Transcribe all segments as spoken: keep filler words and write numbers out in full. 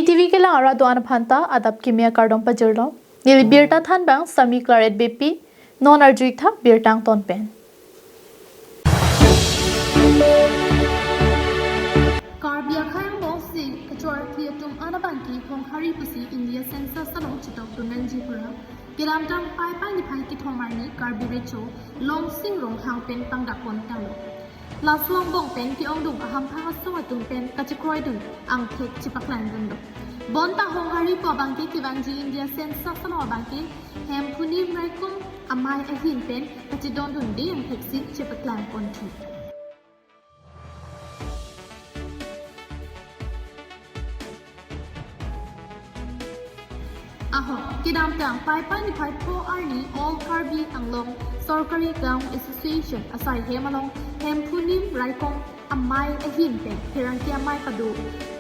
T V kelang arat do-an aphanta adap kimi akardom pajirlo. Neli birta thanbang Sami Claret Beypi, non arju-ik tha birta angton pen. Karbi akhei angbong si kachoarkli atum an abangke Honghari pusi India census along chetokdun nangji pura kedamtang Paipai niphai kethom arni Karbi Recho Longsing Ronghang pen pangdakpon tanglo. Laso angbong pen ke-ongdung ahamphang asong atum pen kachekroidun angthek chepaklangdunlo. Bonta Honghari pu abangke kevangji India census along abangke Hemphu Nim Raikom Amei ahin pen kachedondunde angthek si chepaklangponthu. Ahok, kedamtang Paipai niphai pho arni All Karbi Anglong Sorkari Gaon Association asai hem along Hemphu Nim Raikom Amei ahin pen pherangke amei pado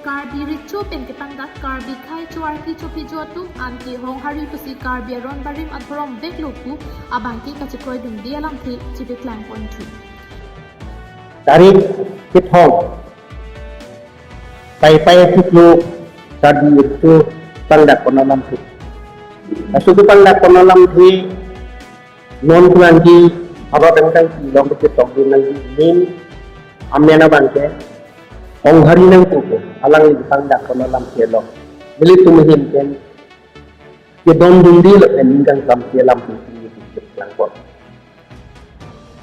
Karbi Recho pen kepangdak Karbi akhei choarkli chophijo atum anke Honghari pusi Karbi aron barim adhorom veklo pu abangke kachekroidunde alamthe chepaklangponthu. Tarik kethom Paipai achiklo Karbi Recho pangdakpon alamthe. Laso kepangdakpon alamthe non pulangji arat dangdang si long chetokdun nangji nim amen abangke Honghari nangpo pu alangli kepangdakpon alamthe lo. Nelitum ahin pen kedondunde lapen ning kangsam si alamthe si chepaklangpon.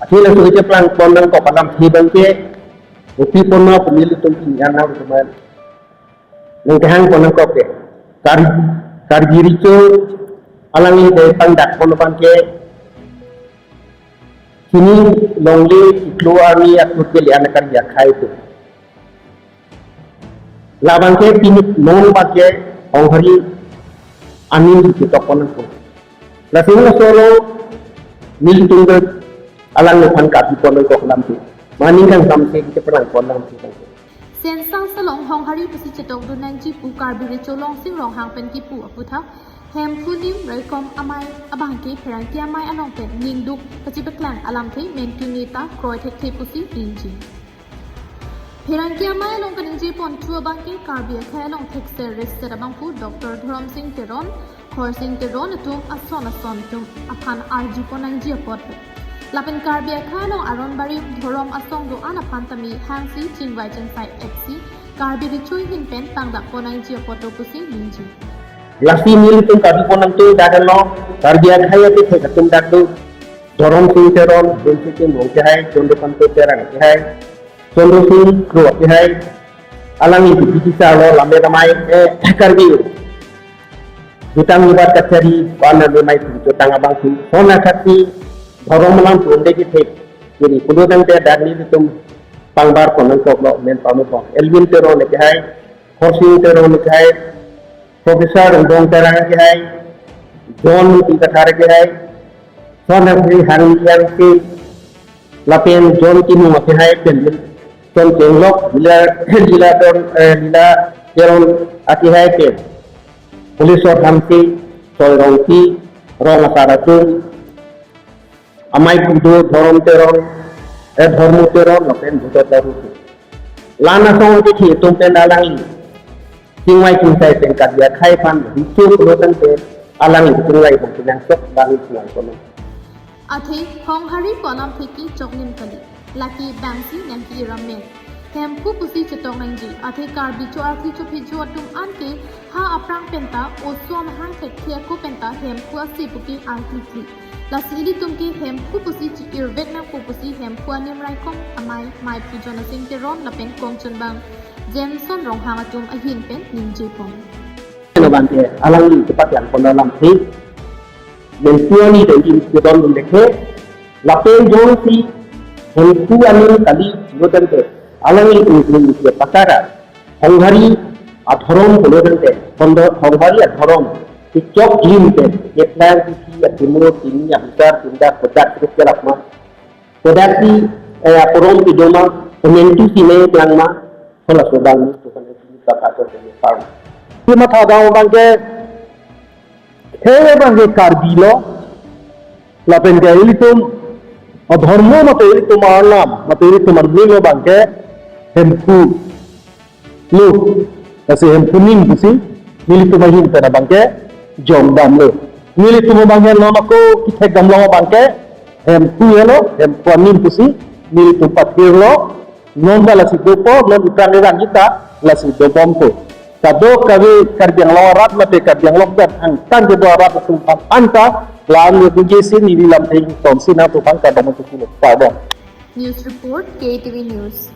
Athe laso chepaklangpon nangkok alamthe abangke kopi pon ma pu nelitum pini arnam atum an nangkehangpon nangkok ke Kar-, Karbi Recho alangli kepangdakpon abangke chini longle chiklo arni atum ke le-an Karbi akhei atum. Labangke pini non abangke Honghari anim si chetokpon nangpo. Lasi laso along nelitum ke alangliphan kapipon nangkok alamthe. Ma ning kangsam si chepaklangpon alamthe. Census along Honghari pusi chetokdun nangji pu Karbi Recho Longsing Ronghang pen kipu aputhak Hemphu Nim Raikom Amei abangke pherangke amei along pen ningduk kachepaklang alamthe mentuni ta kroi thekthe pusi ningje. Pherangke amei along kaningjeponthu abangke Karbi akhei along thekser reser abangphu Doctor Dhorom Sing Teron, Khorsing Teron atum ason ason atum aphan arjupon nangji apot. Lapen Karbi akhei along aron barim dhorom asong do-an aphan tame hangsi chingvai chingsai-et si Karbi Recho ahin pen pangdakpon nangji apot pusi ningje. Lasi nelitum Karbi pon nangtum dak lo Karbi akhei atum thek atum dak do Dhorom Sing Teron, Bensing Timung kehai, Chandra Kanto Terang kehai, Chandra Sing Kro kehai, alangli P T C lo lammet amei, eh, Karbi jutang jubat kachari, wana le mai pu jutang abang si, sona kati, dhorom alam pu unde kithek, jadi pulo tangte dak nelitum pangbarpon nangkok lo, men pamupon. Elwin Teron kehai, Khorsing Teron kehai, Professor Rongbong Terang kehai, John Ingti Kathar kehai, Son Hangri Hangliang ke, lapen John Timung kehai pen, Son Chenglok, Lila, Lila Teron, eh, Lila Teron kehai pen, Pulisor Hamsi, Soi Rongpi, Rong Asar atum, amei pado Dhorom Teron, eh, Dhormo Teron, lapen Bhuto Teron. Lana song ke thi tum pen alangli chingvai chingsai pen Karbi akhei aphan riso pulo tangte alangli chingvai pon kenangsot alangli chingvai pon. Athe Honghari pu alamthe ke choklim kali. Lake bangsi nangke-ir amen. Hemphu pusi chetok nangji. Athe Karbi choarkli chophijo atum anke ha aphrang penta oso amahang thekthe ako penta Hemphu ase puke arklikli. Lasi ilitum ke Hemphu pusi che-irvek nangpo pusi Hemphu Anim Raikom Amei Maiphu Jonasing Teron lapen kongchunbang Jenson Ronghang atum ahin pen ningjepon. Eno bangke alangli chepaklangpon alamthe. Hemphu ani dengki kedondun dekhe. Lapen jongsi Hemphu anim kali pulo tangte alangli ungkring ke patara Honghari adhorom pulo tangte, Hondo-, Honghari adhorom kechoklim pen keplang kithi atimur timi abisar tindak kodak terus kelak ma. Kodak si, eh, aporom pidoma, komentu si ne klang ma, halaso abang ni tukan ni baka so ni pam. Imatha dang bangke, he bangke Karbi lo, lapen ke ilitum adhormo mate ilitum arnam, mate ilitum arnam lo bangke Hemphu lo, lasi Hemphu Nim pusi Nelitum ahin pen abangke jongdamlo. Nelitum abangke non ako kethekdamlong abangke hem pu helo, hem pu anim pusi nelitum pathirlo. Non ta lasi dopo, non iprang irang kita lasi dobompo. Kadokave Karbi Anglong arat mate Karbi Anglong pen angtan kedo arat atum aphan ta la-an ningje si neli lamthe ingtonsi nangtum aphan kardom tukulo. Kardom. News report, K T V News.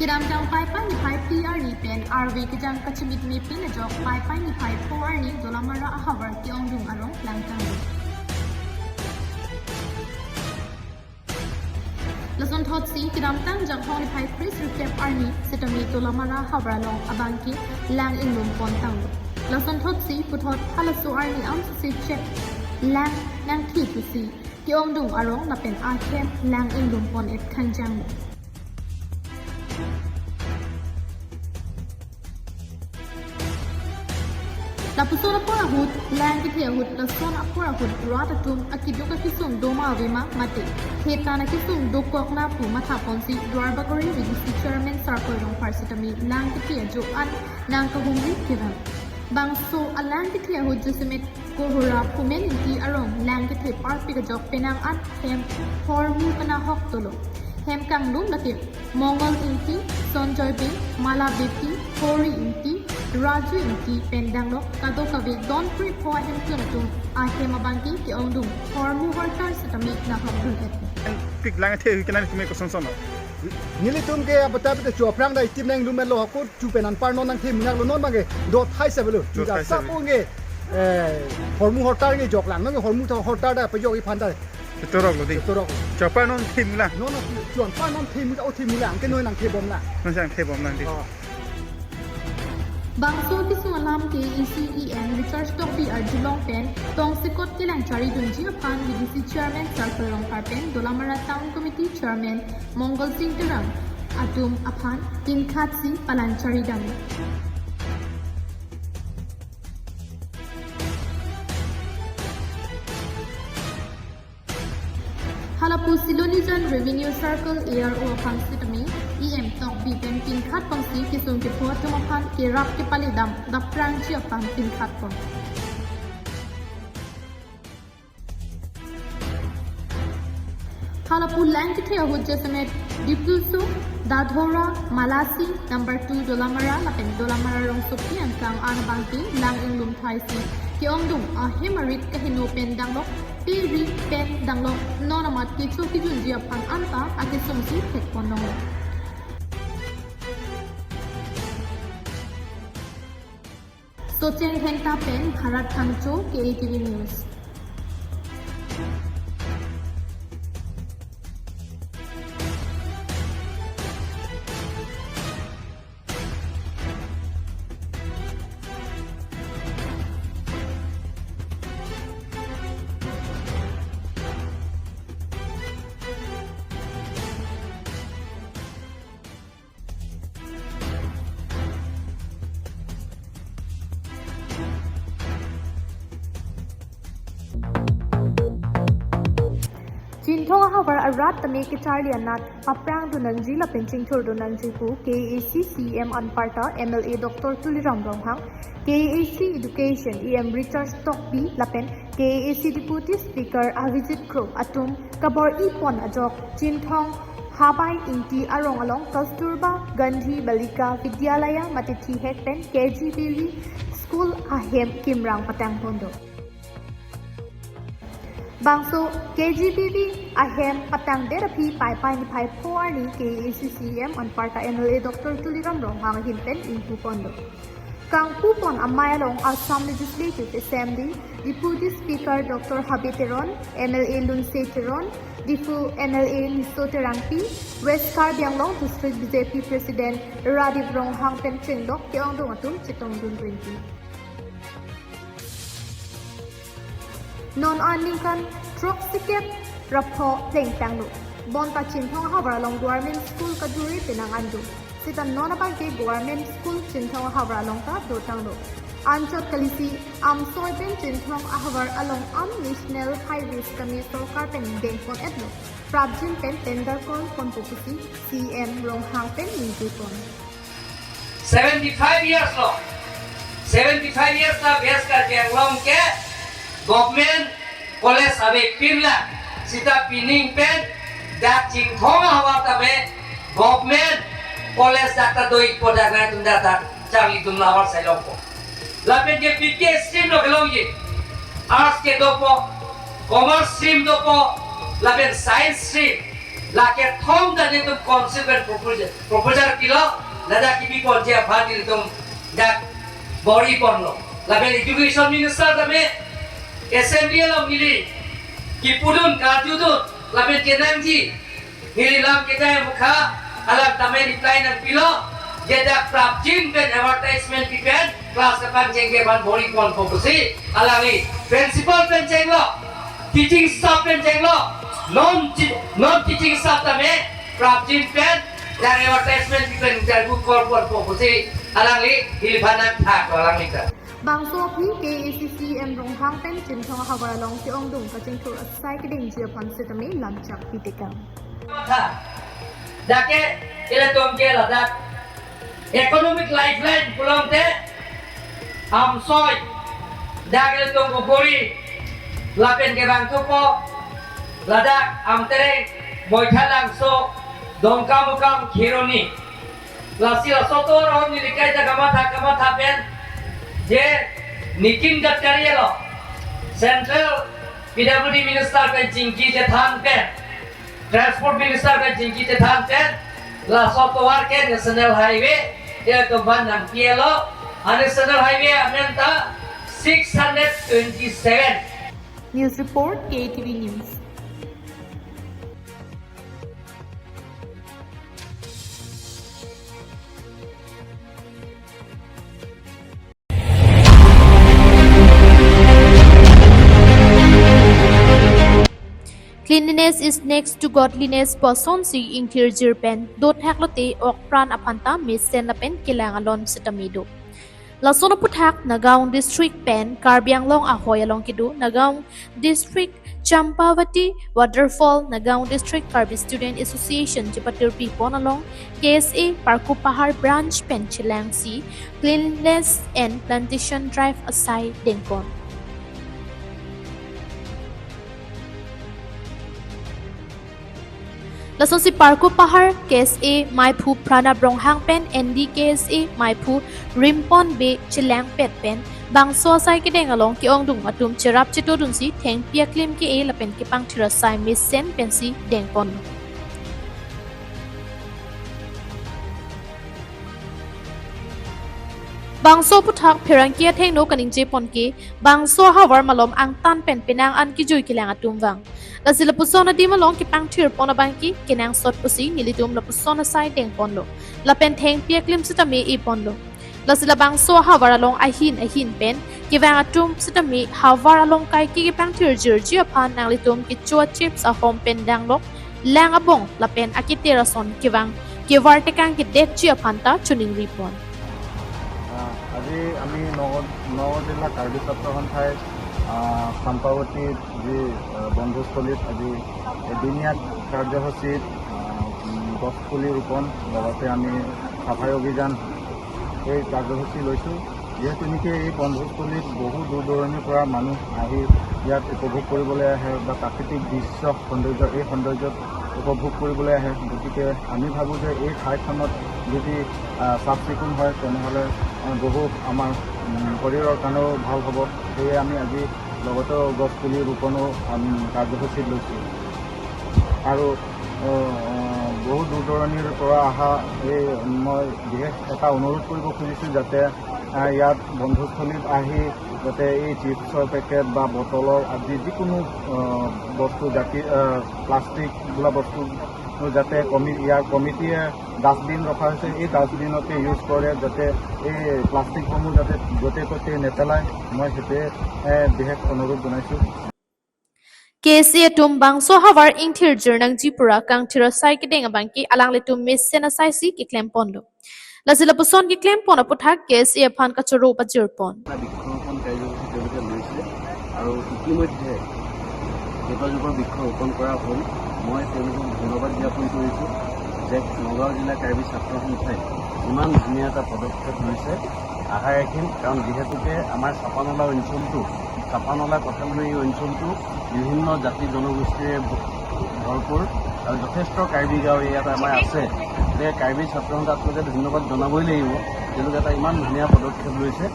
Kedamtang Paipai niphai phli arni pen arve kejang kachimit mepin ajok Paipai niphai pho arni Dolamara ahavar ke-ongdung arong langtanglo. Lasonthotsi kedamtang Janghong niphai kre-sirkep arni sitame Dolamara havar along abangke lang inglum pontanglo. Lasonthotsi puthot halaso arni amsi chek lang nangthe thusi ke-ongdung arong lapen ahem lang inglum pon-et khangjang. Lapuson apor ahut, lang kethe ahut, lason apor ahut rat atum akeduk akesung doma avema mate, hetan akesung dokok na pu matha ponsi Duarbagori V D C Chairman Sarkoi Rongphar sitame lang kethe ajo-an nangkahumri kevang. Bangso alang kethe ahut jasemet Kohora Phumen Ingti arong lang kethe parpik ajok penang an hem hormu kanahok dolo. Hem kanglum lake Mongol Ingti, Sonjoy Bey, Mala Beypi, Hori Ingti, Raju Ingti pen danglok kadokave don kre-pho ahemtun atum ahem abangke ke-ongdung hormu hortar sitame nahokdun-et. Pik lang kethe ahut kenan keme kosonson. Nelitum ke abata abata chu aphrang ta itim nang lumelo hako chu pen anpar non nangthe munak lo non abangke do thai sa avelo. Do thai sa ave. Sapo nge, eh, hormu hortar nge joklang, nonke hormu tho hortar ta pajok iphan ta. Ketorok lo di. Ketorok lo. Chu apar non themula. Non non chu apar non themula, o themula, anke noi nangthebomlang. Non nangthebomlang di. Oh. Bangso kesung alam ke E C E N Richard Tokbi arjulong pen tongsekot kelang charidunji aphan V D C Chairman Sarkoi Rongphar pen Dolamara Town Committee Chairman Mongol Sing Terang atum aphan ingkhat si palang charidam. Halapu Silonijan Revenue Circle A R O aphan sitame E M Tokbi pen pinkhat pangsi kesung kepho atum aphan kerap kepaledam dapprangji aphan pinkhat pon. Halapu lang kethe ahut jasemet Diplusu, Dadhora, Malasi, number two Dolamara lapen Dolamara rongsopi angkang arnabangke lang inglum thaisi ke-ongdung ahem arit kaheno pen danglok, peri pen danglok, non amat kecho kejunji aphan anta akesungsi thekpon longlo. Socheng Dhengta pen Bharat Thangcho, K A T V News. Chinthong ahavar arat tame kecharli anat aphrang do nangji lapen chingthur do nangji pu K A A C C E M anparta M L A Doctor Tuliram Ronghang, K A A C Education E M Richard Tokbi lapen K A A C Deputy Speaker Avijit Kro atum kabor-i pon ajok Chinthong Habai Ingti arong along Kasturba Gandhi Balika Vidyalaya mate thihek pen K G B V school ahem kimrang patang pon do. Bangso K G B V ahem patangdet aphi Paipai niphai pho arni K A A C C E M anparta M L A Doctor Tuliram Ronghang ahin pen ingpu pon do. Kangpu pon amei along Assam Legislative Assembly Deputy Speaker Doctor Habe Teron, M L A Lunse Teron, Diphu M L A Niso Terangpi, West Karbi Anglong District B J P President Radip Ronghang pen chenglok ke-ongdung atum chetongdun rinti. Non aningkan throksi kep ra pho plengtanglo. Bonta Chinthong ahavar along government school kajuri penang an do. Seta non abangke government school Chinthong ahavar along ta dotanglo. Anchot kalisi Amsoi pen Chinthong ahavar along an National Highways kami sorkar pen dengpon-etlo. Prapjin pen tender call ponpo pusi C E M Ronghang pen ningje pon. Seventy-five years lo. Seventy-five years ta West Karbi Anglong ke government college avepinlang. Seta pining pen dak Chinthong ahavar tame government college dak ta do-ikpo, dak nangtum dak ta charlidun ahavar sai longpo. Lapen ke P K stream lo kelongji. Arts ke dopo, commerce stream dopo, lapen science stream. Lake thom ta nelitum council pen proposal, proposal pilo, ladak kipi ponji aphan nelitum dak bor-i ponlo. Lapen education minister tame assembly along neli kipudun karjudun lapen kenangji, neli lam kejai mukha alam tame reply nangpilo, je dak prapjin pen advertisement pi pen class aphan chengke aphan bor-i ponpo pusi alangli principal pen chenglo, teaching staff pen chenglo, non chi-, non teaching staff tame prapjin pen dak advertisement pi pen interview call ponpo pusi alangli neli aphan nangthaklo alangli ta. Bangso aphi K A A C C E M Ronghang pen Chinthong ahavar along ke-ongdung kachingthur asai kedengji aphan sitame lamchak pitekang. Tha, dak ke ilitum ke ladak economic lifeline pulote Amsoi, dak ilitum Bogori, lapen ke bang thupo, ladak Amtereng, Boithalangso, Dongkamukam, Kheroni. Lasi laso atum aron neli kaita kamatha kamatha pen je Nitin Gadkari lo, Central P W D Minister pen chingki chethan pen, Transport Minister pen chingki chethan pen, laso atovar ke National Highway, ilitum aphan nangpilo, a National Highway amen ta six hundred twenty-seven. News report, K A T V News. Cleanliness is next to godliness pu asonsi ingthirjir pen dothak lote okpran aphan ta mesen lapen kelang alon sitame do. Lason aputhak Nagaon District pen Karbi Anglong ahoi along kedo Nagaon District Champavati Waterfall, Nagaon District Karbi Student Association chepatirpi pon along K S A Parkopahar Branch pen chelangsi Cleanliness and Plantation Drive asai dengpon. Lasonsi Parkopahar K S A maiphu Pranab Ronghang pen N D K S A maiphu Rimpon Bey chelangpet pen bangso asai kedeng along ke-ongdung atum cherap chetodunsi thengpi aklim ke-e lapen kepangthir asai mesen pensi dengpon. Bangso aphuthak pherangke athengno kaningjepon ke bangso ahavar malom angtan pen penang an kejui kelang atum vang. Lasi lapuson adim along kepangthir pon abang ke kenangsot pusi nelitum lapuson asai dengponlo. Lapen thengpi aklim sitame eponlo. Lasi labangso ahavar along ahin ahin pen kevang atum sitame havar along kaike kepangthir jirji aphan nanglitum kecho chips ahom pen danglok lang abong lapen akiter ason kevang kevar tekang kedetji aphan ta choningripon. আহ, আজি আমি নগ-, নগাঁও জিলা কাৰ্বি ছাত্ৰ সন্থাই, আহ, চাম্পাৱতীত যি, আহ, বনভোজস্থলীত আজি এদিনীয়া কাৰ্যসূচীত, আহ, উম, গছ পুলি ৰোপণ লগতে আমি চাফাই অভিযান এই কাৰ্যসূচী লৈছোঁ। যিহেতু নেকি এই বনভোজস্থলীত বহু দূৰ দূৰণিৰ পৰা মানুহ আহি ইয়াত উপভোগ কৰিবলৈ আহে বা প্ৰাকৃতিক দৃশ্য সৌন্দৰ্য, এই সৌন্দৰ্যত উপভোগ কৰিবলৈ আহে। গতিকে আমি ভাবোঁ যে এই ঠাইখনত যদি, আহ, চাফ চিকুণ হয়, তেনেহ'লে, আহ, বহুত আমাৰ, উম, শৰীৰৰ কাৰণেও ভাল হ'ব। সেয়ে আমি আজি লগতে গছ পুলি ৰোপণো আমি কাৰ্যসূচীত লৈছোঁ। আৰু, আহ, আহ, বহু দূৰ দূৰণিৰ পৰা অহা এই মই বিশেষ এটা অনুৰোধ কৰিব খুজিছোঁ যাতে, আহ, ইয়াত বনভোজস্থলীত আহি যাতে এই চিপছৰ পেকেট বা বটলৰ আদি যিকোনো, আহ, বস্তু জাতি, আহ, প্লাষ্টিক বোলা বস্তু যাতে কমি-, ইয়াৰ কমিটিয়ে ডাষ্টবিন ৰখা হৈছে, এই ডাষ্টবিনকে ইউজ কৰে, যাতে এই প্লাষ্টিকসমূহ যাতে য'তে ত'তে নেপেলায়, মই সেইটোৱে, এ, বিশেষ অনুৰোধ জনাইছোঁ। K S A atum bangso havar ingthir jirnangji pura kangthir asai kedeng abang ke alanglitum mesen asaisi keklem ponlo. Lasi lapuson keklem pon aphuthak K S A aphan kachoro pajir pon. এটা বৃক্ষৰোপণ কাৰ্যসূচী তেওঁলোকে লৈছে আৰু ইতিমধ্যে কেইবাজোপা বৃক্ষ ৰোপণ কৰা হ'ল। মই তেওঁলোকক ধন্যবাদ জ্ঞাপন কৰিছোঁ যে নগাঁও জিলা কাৰ্বি ছাত্ৰ সন্থাই ইমান ধুনীয়া এটা পদক্ষেপ লৈছে। আশা ৰাখিম, কাৰণ যিহেতুকে আমাৰ চাপানলা অঞ্চলটো, চাপানলা কঠালগুৰি অঞ্চলটো বিভিন্ন জাতি জনগোষ্ঠীৰে ভ-, ভৰপূৰ আৰু যথেষ্ট কাৰ্বি গাঁও ইয়াত আমাৰ আছে। গতিকে কাৰ্বি ছাত্ৰ সন্থাক আপোনালোকে ধন্যবাদ জনাবই লাগিব, তেওঁলোকে এটা ইমান ধুনীয়া পদক্ষেপ লৈছে।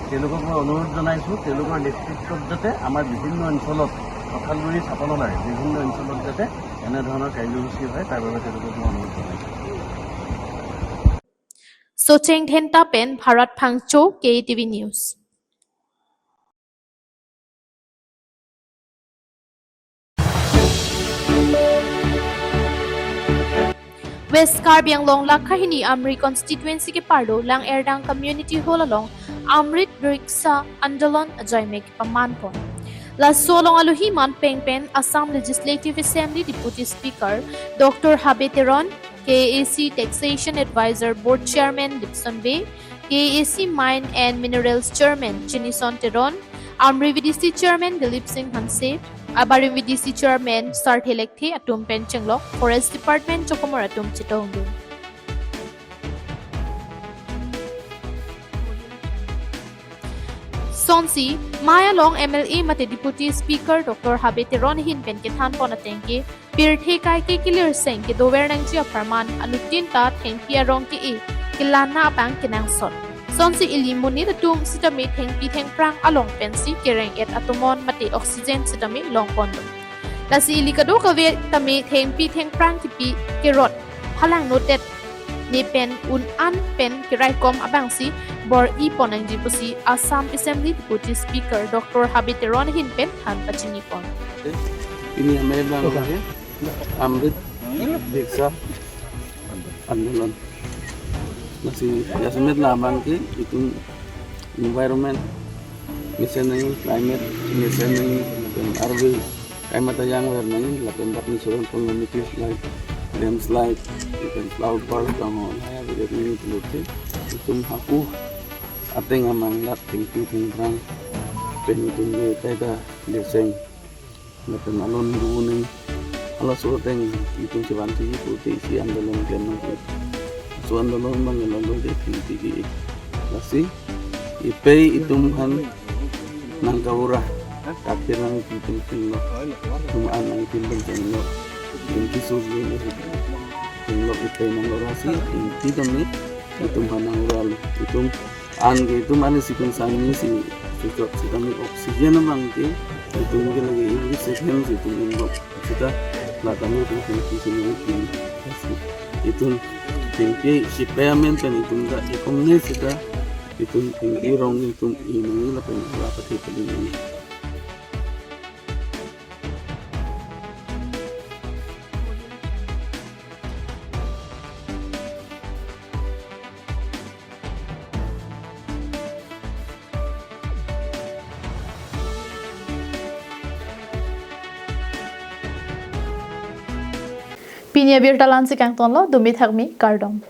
তেওঁলোকক মই অনুৰোধ জনাইছোঁ, তেওঁলোকৰ নেতৃত্বত যাতে আমাৰ বিভিন্ন অঞ্চলত, কঠালগুৰি চাপানলাৰ বিভিন্ন অঞ্চলত যাতে এনেধৰণৰ কাৰ্যসূচী হয়, তাৰ বাবে তেওঁলোকক মই অনুৰোধ জনাইছোঁ। Socheng Dhenta pen Bharat Phangcho, K T V News. West Karbi Anglong Lakha hini Amri constituency ke parlo Lang Erdang Community Hall along Amrit Vriksha Andolon ajoine kepaman pon. Laso along alohi man peng pen Assam Legislative Assembly Deputy Speaker Doctor Habe Teron, K A A C Taxation Advisor Board Chairman Dipson Bey, K A A C Mine and Minerals Chairman Chinison Teron, Amri V D C Chairman Dilip Singh Hanse, Abarim V D C Chairman Sarthe Lekthe atum pen chenglok Forest Department chokomor atum chetongdun. Sonsi, mei along M L A mate Deputy Speaker Doctor Habe Teron ahin pen kethan pon ateng ke, pirthe kaike kelirseng kedover nangji apharman anuttin ta thengpi arong ke-e kelang abang kenangsot. Sonsi ili monit atum sitame thengpi thengphrang along pensi kereng-et atomon mate oxygen sitame long ponlo. Lasi ili kadokave tame thengpi thengphrang kipi kerot halangno det ne pen un an pen keraikom abangsi bor-i pon nangji pusi Assam Assembly Deputy Speaker Doctor Habe Teron ahin pen than pachini pon. Ini amai bang Amrit Vriksha Andolon. Lasi jasemet labang ke itum environment mesen nangji, climate mesen nangji, lapen arve kaimata jangver nangji, lapen dak ni soron pon communities like landslide, lapen cloud burst, tang ho, naya bidet nangji pulote itum haku ateng amang dak thengpi thengphrang pen itum ke kaita deseng Lapen alon ru ning, halaso ateng itum chevan thiji pute isi andolon klem nangkok. Laso andolon abang alon lo de thengpi ke. Lasi ipei itum aphan nangkawura, kathir nang itum pinpin lo. Itum an nang itum pinpin lo. Itum kisu lo. Itum lo ipei nangkawura si, itum tame itum aphan nangkawura lo. Itum an ke itum an isi pen sangni si suchot sitame oxygen abang ke itum ke lagi every second si itum ingbok sita, la tame itum thengpi si nang itum, itum thengpi si payment pen itum ta ikom ne sita, itum thengpi rong itum inang lapen la pathe pali nang. Pini abirta la-ansi kangtonlo, dumi thakmi, kardom.